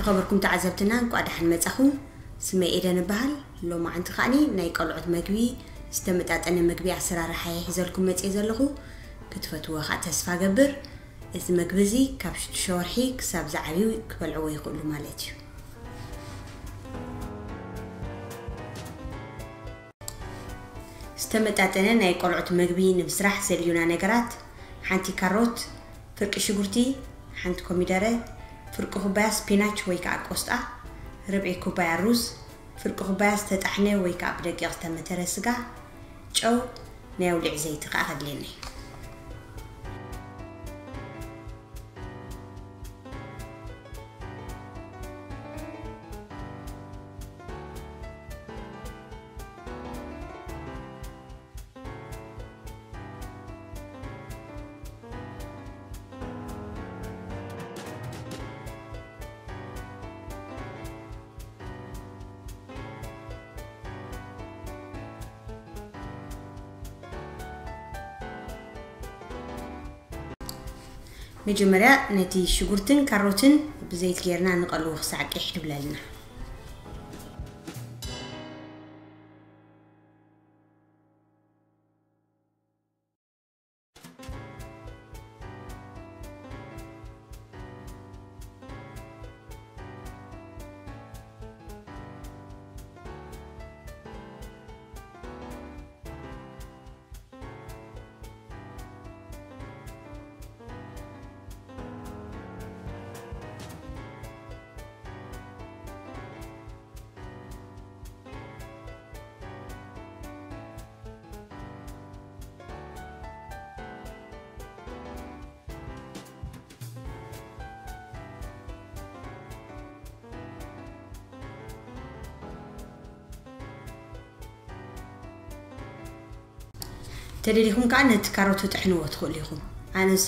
ዝኸበርኩም ተዓዘብትና፣ እንቋዕ ደሓን መጻኹም። ስመይ ኤደን እበሃል። ሎማዓንቲ ከዓኒ ናይ ቆልዑት መግቢ፣ ዝተመጣጠነ መግቢ ኣሰራርሓ እየ ሒዘልኩም መጽየ ዘለኹ። ክትፈትዎ ከኣ ተስፋ ገብር። እዚ መግቢ እዚ ካብ ሽዱሽተ ወርሒ ክሳብ ዝዓብዩ ክበልዕዎ ይኽእሉ ማለት እዩ። ዝተመጣጠነ ናይ ቆልዑት መግቢ ንምስራሕ ዘድልዩና ነገራት፣ ሓንቲ ካሮት፣ ፍርቂ ሽጉርቲ፣ ሓንቲ ኮሚደረ፣ ፍርቂ ኩባያ ስፒናች ወይ ከዓ ቆስጣ፣ ርብዒ ኩባያ ሩዝ፣ ፍርቂ ኩባያ ዝተጣሕነ ወይ ከዓ ብደቂቕ ዝተመተረ ስጋ፣ ጨው፣ ናይ ኣውሊዕ ዘይቲ ከዓ ከድልየና እዩ። መጀመርያ ነቲ ሽጉርትን ካሮትን ብዘይቲ ጌርና ንቐልዎ ክሳዕ ቅይሕ ድብለልና። ተደሊኹም ከዓ ነቲ ካሮት ትጥሕንዎ ትኽእሉ ኢኹም። ኣነሲ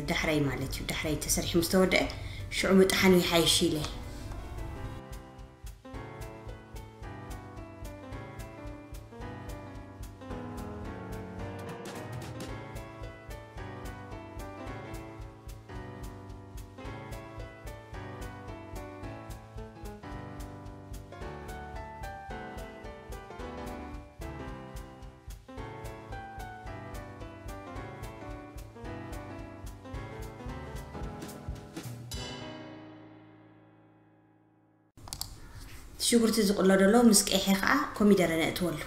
ዳሕራይ ማለት እዩ፣ ዳሕራይ ተሰሪሑ ምስ ተወደአ ሽዑ ምጥሓኑ ይሓይሽ ኢለ። ሽጉርቲ ዝቕሎ ዘሎ ምስ ቀይሐ ከዓ ኮሚደረ ነእትወሉ።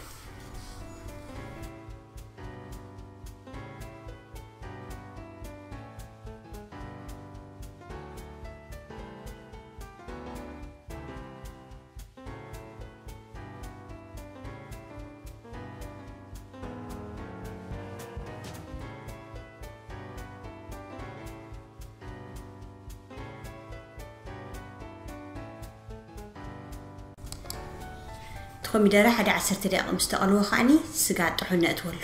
እቲ ኮሚደረ ሓደ ዓሰርተ ደቂቕ ምስ ተቐልዎ ከዓኒ ስጋ ጥሑን ነእትወሉ።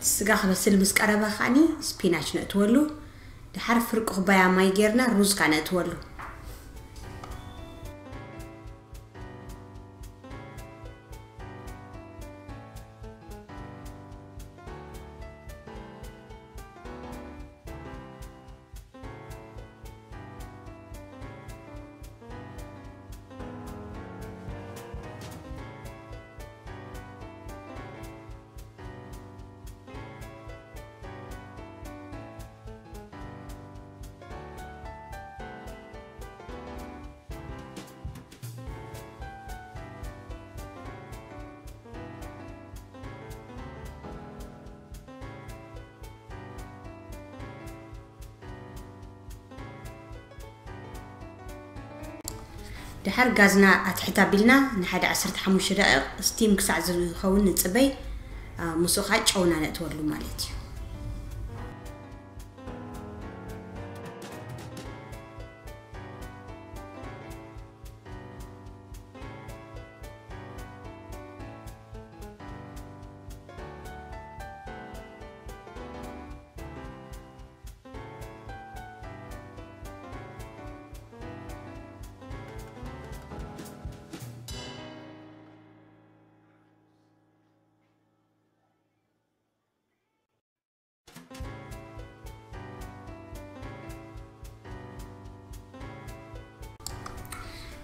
ስጋ ክበስል ምስ ቀረበ ከዓኒ ስፒናች ነእትወሉ። ድሓር ፍርቂ ኩባያ ማይ ጌርና ሩዝ ከዓ ነእትወሉ። ድሓር ጋዝና ኣትሕት ኣቢልና ንሓደ ዓሰርተ ሓሙሽተ ደቂቕ ስቲም ክሳዕ ዝኸውን ንጽበይ። አ፣ ምስኡ ከዓ ጨውና ነእትወሉ ማለት እዩ።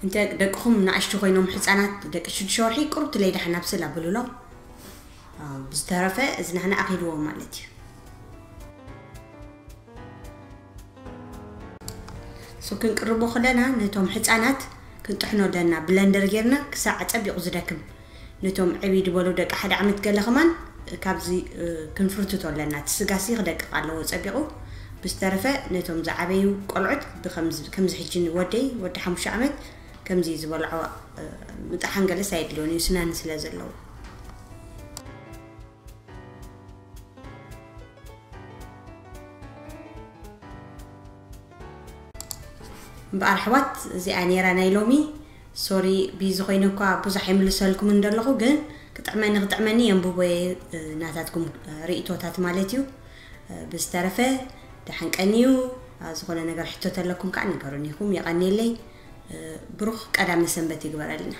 እንተ ደቅኹም ንኣሽቱ ኮይኖም፣ ሕፃናት ደቂ ሽዱሽተ ወርሒ፣ ቁሩብ ትለይ ደሓን ኣብስል ኣብሉሎም። ኣው፣ ብዝተረፈ እዚ ናህና ኣኺልዎ ማለት እዩ። ሶ ክንቅርቦ ከለና ነቶም ሕፃናት ክንጥሕኖ ኣለና። ብለንደር ጌርና ክሳዕ ጸቢቑ ዝደክም። ነቶም ዕብይ ዝበሉ ደቂ ሓደ ዓመት ገለ ከማን ካብዚ፣ እ፣ ክንፍርትቶ ኣለና። እቲ ስጋሲ ክደቅቕ ኣለዎ ጸቢቑ። ብዝተረፈ ነቶም ዝዓበዩ ቆልዑት ብከምዚ፣ ከምዚ ሕጂ ወደይ፣ ወዲ ሓሙሽተ ዓመት፣ ከምዚ ዝበልዖ፣ እ፣ ምጥሓን ገለስ ኣየድልዮን እዩ፣ ስናን ስለ ዘለዎ። እምበኣር ኣሕዋት፣ እዚኣ ነይራ ናይ ሎሚ። ሶሪ፣ ቢዚ ኮይነ እኳ ብዙሕ ኣይምልሰልኩምን ዘለኹ፣ ግን ክጥዕመኒ ክጥዕመኒ የንብቦ እየ፣ እ፣ ናታትኩም፣ እ፣ ርእይቶታት ማለት እዩ። እ፣ ብዝተረፈ ደሓን ቀንዩ። እ፣ ዝኾነ ነገር ሕቶ ተለኩም ከዓ ንገሩኒ ኢኹም። የቐንየለይ። እ፣ ብሩኽ ቀዳመ ሰንበት ይግበረልና።